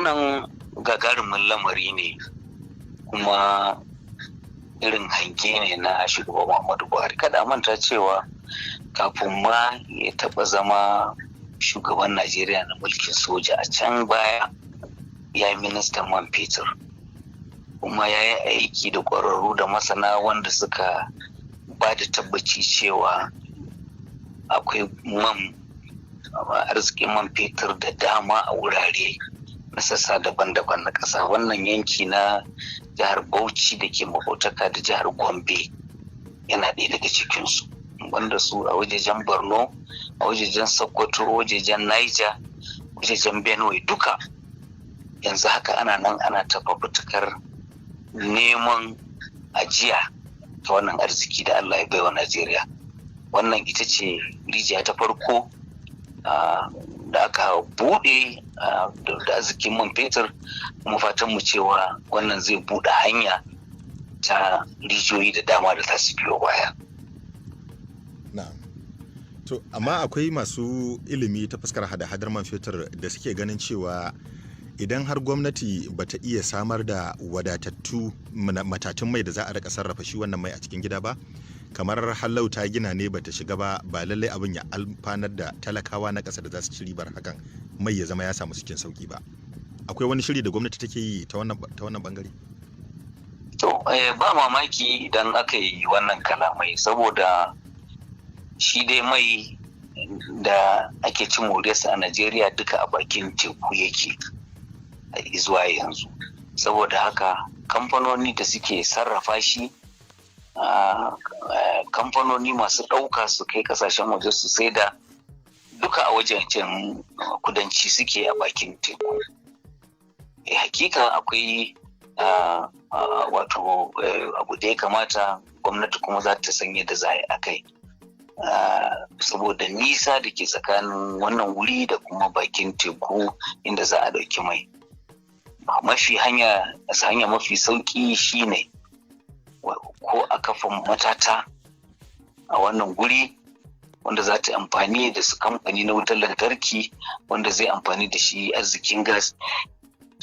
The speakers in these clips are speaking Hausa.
Wannan gagarumin lamari ne, kuma irin hange ne na shugaban Muhammadu Buhari. Kada manta cewa kafin ma ya taɓa zama shugaban Najeriya na mulkin soja a can baya, ya yi ministan man fetur, kuma ya yi aiki da ƙwararru da masana wanda suka ba da tabbaci cewa akwai man arzikin man fetur da dama a wurare na sassa daban-daban na ƙasa. Wannan yanki na jihar Bauchi da ke makotaka da jihar Gombe yana ɗaya daga cikinsu, wanda su a wajejen Borno, a wajejen Sokoto, wajejen Niger, wajejen Benue duka yanzu haka ana nan ana ta fafutukar neman ajiya ta wannan arziki da Allah ya baiwa Najeriya. Wannan ita ce rijiya ta farko da aka buɗe da arzikin man fetur, kuma fatan mu cewa wannan zai buɗe hanya ta rijiyoyi da dama da za su biyo baya. Na'am. To, amma akwai masu ilimi ta fuskar hada-hadar man fetur da suke ganin cewa idan har gwamnati bata iya samar da wadatattu matatun mai da za a rika sarrafa shi wannan mai a cikin gida ba, kamar hallau ta gina ne bata shiga ba, ba lallai abin ya alfanar da talakawa na ƙasa da za su ci ribar hakan mai ya zama ya samu cikin sauki ba. Akwai wani shiri da gwamnati take yi ta wannan bangare? To, ba mamaki idan aka yi wannan kalamai, saboda shi dai mai da ake cin moriyarsa a Najeriya duka a bakin teku yake zuwa yanzu. Saboda haka kamfanoni da suke sarrafa shi, kamfanoni masu ɗauka su kai kasashen waje su sai da duka a wajen kudanci suke a bakin teku. Hakika akwai wato abu da ya kamata gwamnati kuma za ta san yadda za a yi a kai, saboda nisa da ke tsakanin wannan wuri da kuma bakin teku inda za a ɗauki mai. Mafi hanya mafi sauki shine ko a kafa matata a wannan guri wanda za ta amfani da su kamfani na wutar lantarki wanda zai amfani da shi arzikin gas.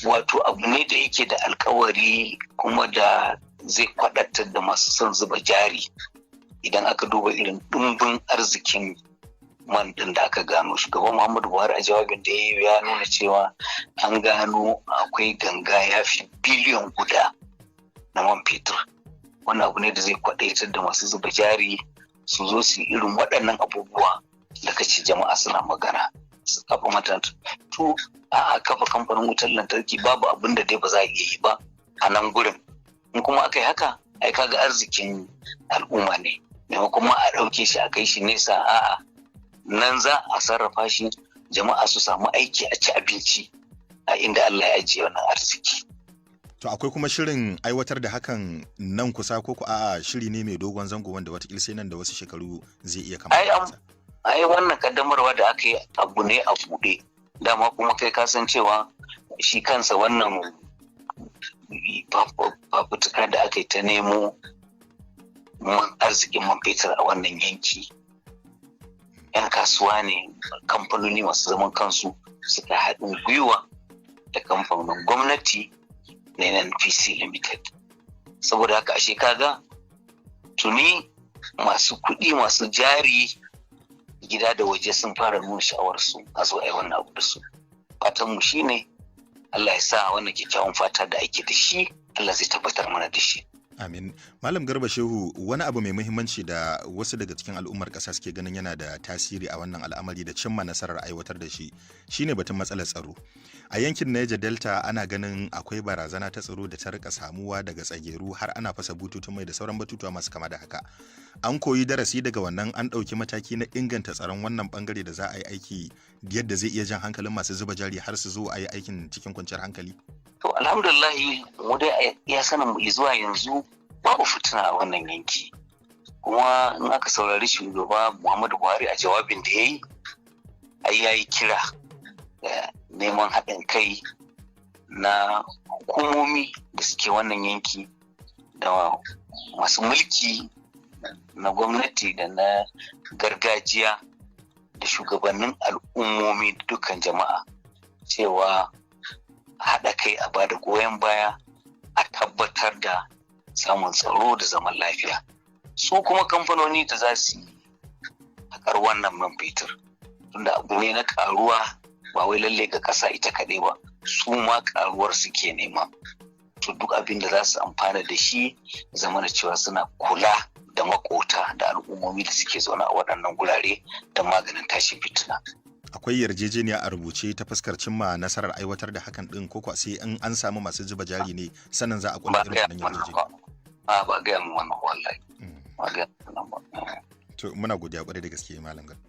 Wato abu ne da yake da alkawari kuma da zai kwadatar da masu son zuba jari idan aka duba irin ɗumbin arzikin man ɗin da aka gano. Shugaban Muhammadu Buhari a jawabin da ya nuna cewa an gano akwai ganga ya fi biliyan 1 na man fetur. Wannan abu ne da zai kwadaitar da masu zuba jari su zo su irin waɗannan abubuwa da kace jama'a suna magana, su kafa matatu, a'a kafa kamfanin wutar lantarki, babu abin da dai ba za a iya yi ba a nan gurin. In kuma aka yi haka, ai kaga arzikin al'umma ne, maimakon ma a ɗauke shi a kai shi nesa, a'a nan za a sarrafa shi, jama'a su samu aiki, a ci abinci a inda Allah ya ajiye wannan arziki. To, akwai kuma shirin aiwatar da hakan nan kusa ko a'a shiri ne mai dogon zango wanda watakila sai nan da wasu shekaru zai iya kama? Ai wannan kaddamarwa da aka yi abu ne a buɗe dama, kuma kai ka san cewa shi kansa wannan fafutuka da aka yi ta nemo arzikin man fetur a wannan yanki, 'yan kasuwa ne, kamfanoni masu zaman kansu suka haɗin gwiwa da kamfanin gwamnati na NNPC Limited. Saboda haka ashe kaga tuni masu kuɗi, masu jari gida da waje sun fara nuna sha'awarsu a zo a yi wannan abu da su. Fatan mu shine Allah ya sa wannan kyakkyawan fata da ake da shi, Allah zai tabbatar mana da shi. Amin. Malam Garba Shehu, wani abu mai muhimmanci da wasu daga cikin al'ummar ƙasa suke ganin yana da tasiri a wannan al'amari da cimma nasarar aiwatar da shi shine batun matsalar tsaro. A yankin Niger Delta ana ganin akwai barazana ta tsaro da ta rika samuwa daga tsageru, har ana fasa bututun mai da sauran batutuwa masu kama da haka. An koyi darasi daga wannan, an ɗauki mataki na inganta tsaron wannan bangare da za a yi aiki yadda zai iya jan hankalin masu zuba jari har su zo a yi aikin cikin kwanciyar hankali? To, alhamdulillahi, mu dai ya sanin mu zuwa yanzu babu fitina a wannan yanki. Kuma in aka saurari shugaba Muhammadu Buhari a jawabin da ya yi, ai ya yi kira da neman haɗin kai na hukumomi da suke wannan yanki da masu mulki na gwamnati da na gargajiya da shugabannin al'ummomi da dukkan jama'a cewa Haɗa kai, a bada goyon baya, a tabbatar da samun tsaro da zaman lafiya. Su kuma kamfanoni da za su yi haƙar wannan man fetur, tunda abu ne na ƙaruwa, ba wai lalle ga ƙasa ita kaɗai ba, su ma ƙaruwar suke nema. To, duk abin da za su amfana da shi, zama da cewa suna kula da makota da al'ummomi da suke zaune a waɗannan gurare don maganin tashin fitina. Akwai yarjejeniya a rubuce ta fuskar cimma nasarar aiwatar da hakan din, ko sai in an samu masu zuba jari ne sannan za a kula irin wannan yarjejeniya? A, ba gaya mu wannan wallahi. Ba gaya mu wannan ba. To, muna godiya kwarai da gaske, Malam Garba.